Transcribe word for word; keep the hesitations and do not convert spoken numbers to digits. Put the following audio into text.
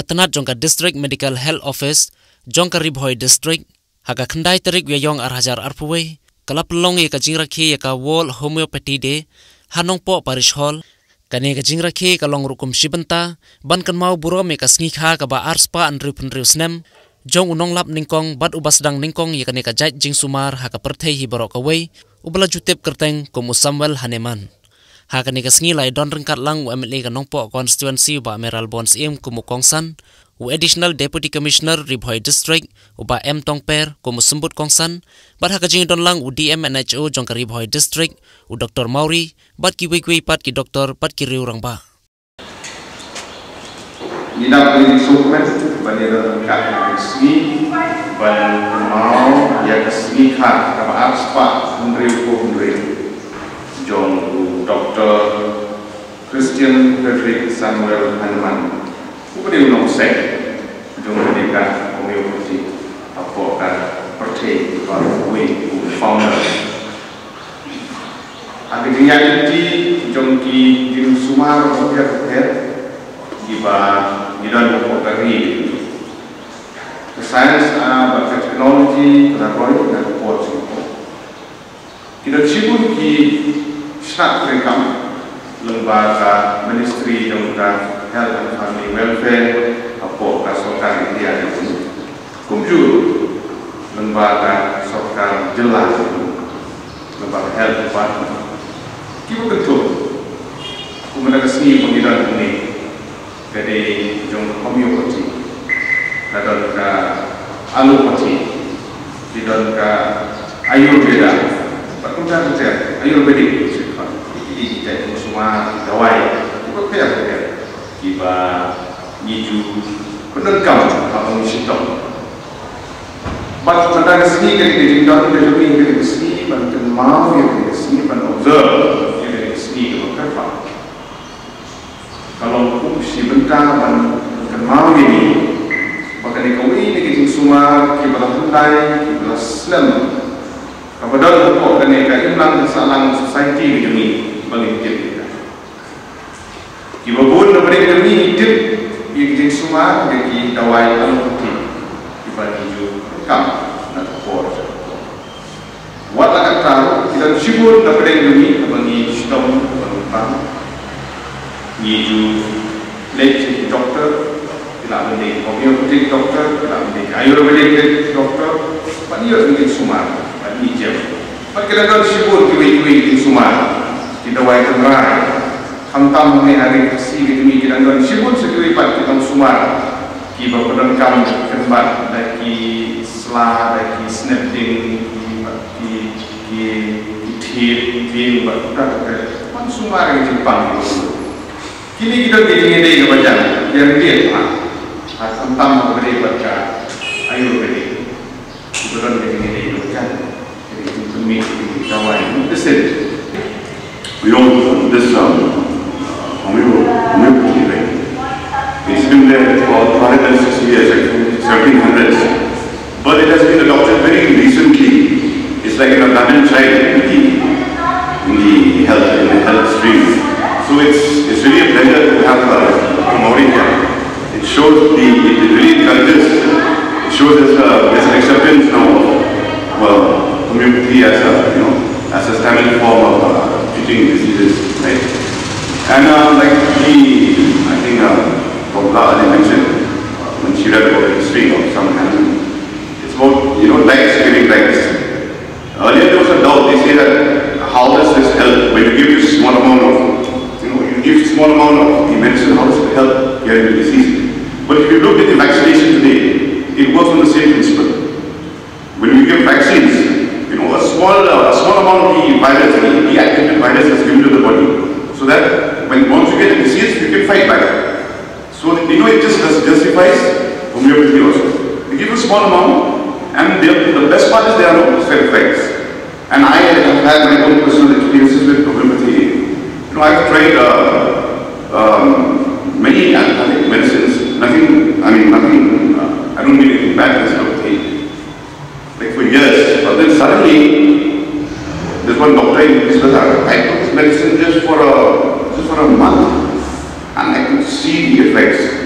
ka tnat jong ka District Medical Health Office jong ka Ri Bhoi District, ha ka khyndai tarik Ïaïong ar hajar arphew wei, ka la pynlong ïa ka jingrakhe ïa ka World Homeopathy Day ha Nongpoh Parish Hall. Kane ka jingrakhe ka long ruh kum shi bynta ban kynmaw burom ïa ka sngi kha kaba arspah hynriewphew hynriew snem jong u nonglap nyngkong bad uba sdang nyngkong ïa kane ka jait jingsumar ha ka pyrthei hi baroh kawei, uba la ju tip kyrteng kum u Samuel Hahnemann. Ha kane ka sngi la ïadon ryngkat lang u M L A ka Nongpoh Constituency u Bah Mayralborn Syiem kum u kongsan, u Additional Deputy Commissioner Ri Bhoi District u Bah M Tongper kum u symbud kongsan, bad ha ka jingdon lang u D M and H O jong ka Ri Bhoi District u Doktor Mawrie, bad kiwei kiwei pat ki doktor bad ki riew rangbah. Ngi dap ïa ka jingsngewkmen ban ïadon ryngkat ha kane ka sngi ban kynmaw ïa ka sngi kha kaba arspah hynriewphew hynriew jong u Doktor Christian Frederick Samuel Hahnemann, uba dei u nongseng jong kane ka homeopathy hapoh ka pyrthei, uba dei u founder. Ha ka jingïaid lynti jong ki jingsumar bapher bapher kiba ngi don hapoh ka ri, ka science, ah, bad ka technology ka la roi na ka por jong ka. Ki don shibun ki shnat treikam lyngba ka Ministry jong ka Health and Family Welfare hapoh ka sorkar India jong ngi. Kumjuh lyngba ka sorkar jylla, lyngba ka Health Department. Kiba kynthup, kumba na ka sngi ba ngi don hangne, ka dei jong ka homeopathy, ka don ka allopathy, ki don ka Ayurveda, bad kumta kumta, Ayurvedic, ki dei ki jait jingsumar, ki dawai kiba pher pher kiba ngi ju pyndonkam haba ngi shitom. Bad mynta ka sngi ka dei ka jingdon ka jong ngi, ka dei ka sngi ban kynmaw ïa ka, ka sngi ban observe ïa ka, ka sngi kaba kyrpang. Ka long kum shi bynta ban kynmaw ïa ngi ba kane kawei na ki jingsumar kiba la hyndai, kiba la slem, kaba don hapoh kane ka imlang ka sahlang society ka jong ngi ba ngin tip ïa ka. Kiba bun na pdeng jong ngi ngi tip ïa ki jingsumar, ïa ki dawai allopathy kiba ngi ju kam na ka por. Wat la katta ruh, ki don shibun na pdeng jong ngi kaba ngi shitom, kaba ngi pang. Ngi ju leit sha ki doktor, ki lah ban dei homeopathic doctor, ki lah ban dei ayurvedic doctor, ban ïoh ïa ki sumar, ban ngi jem. Bad ki la don shibun kiwei kiwei ki sumar, ki dawai tynrai. Khamtam hangne ha ri Khasi ka jong ngi ki dang don shibun sa kiwei pat ki nongsumar kiba pyndonkam kynbat da ki sla, da ki snep dieng, ki, ki, ki, ki thied dieng bad kumta kumta. Ban sumar ïa ki jingpang ki. Kine ki don ki jingïadei kaba jan, ïa ri dieng ha. Ha khamtam ha kaba dei bad ka Ayurvedic. Ki don ki jingïadei kaba jan. Ki don ki jingpynmih, ki dawai, medicine. You know, this, um, homeo-, homeopathy, right? It's been there for two hundred sixty years, like, from seventeen hundreds. But it has been adopted very recently. It's like an abandoned child in the, in the health, in the health stream. So it's, it's really a pleasure to have, uh, Doctor Mawrie here. It shows the, it really encourages, it shows there's a, there's an acceptance now of, well, homeopathy as a, you know, as a standard form of, uh, treating diseases, right? And, uh, like the, I think, uh, Pamela earlier mentioned, uh, when she read about the history of some animal, it's about, you know, likes giving likes. Earlier there was a doubt, they say that how does this help when you give this small amount of, you know, you give small amount of the medicine, how does it help curing the disease? But if you look at the vaccination today, it works on the same principle. When we give vaccines, you know, a small, uh, a small amount of the virus, the, the active virus is given to the body, so that when once you get a disease, you can fight back. So, you know, it just jus-, justifies homeopathy also. They give a small amount, and they, the best part is there are no side effects. And I have had my own personal experiences with homeopathy. You know, I've tried, uh, um, many allopathic medicines. Nothing, I mean, nothing, uh, I don't mean anything bad against homeopathy. Like, for years, but then suddenly, this one doctor in English, I took this medicine just for a, just for a month, and I could see the effects.